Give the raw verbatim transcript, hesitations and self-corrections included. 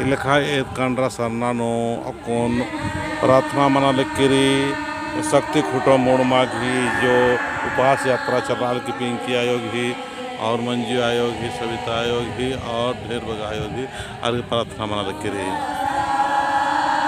लेखा एद कांडरा सरना नू अक्कुन प्रार्थना मना लगी रई, शक्ति खुटो मोड़ मा गही जो उपास यात्रा चलरआ लगी पिंकी आयो गही और मंजू आयो गही, सविता आयो गही और ढेर बग्गे आयो गही, आर गही प्रार्थना मना लगी रई।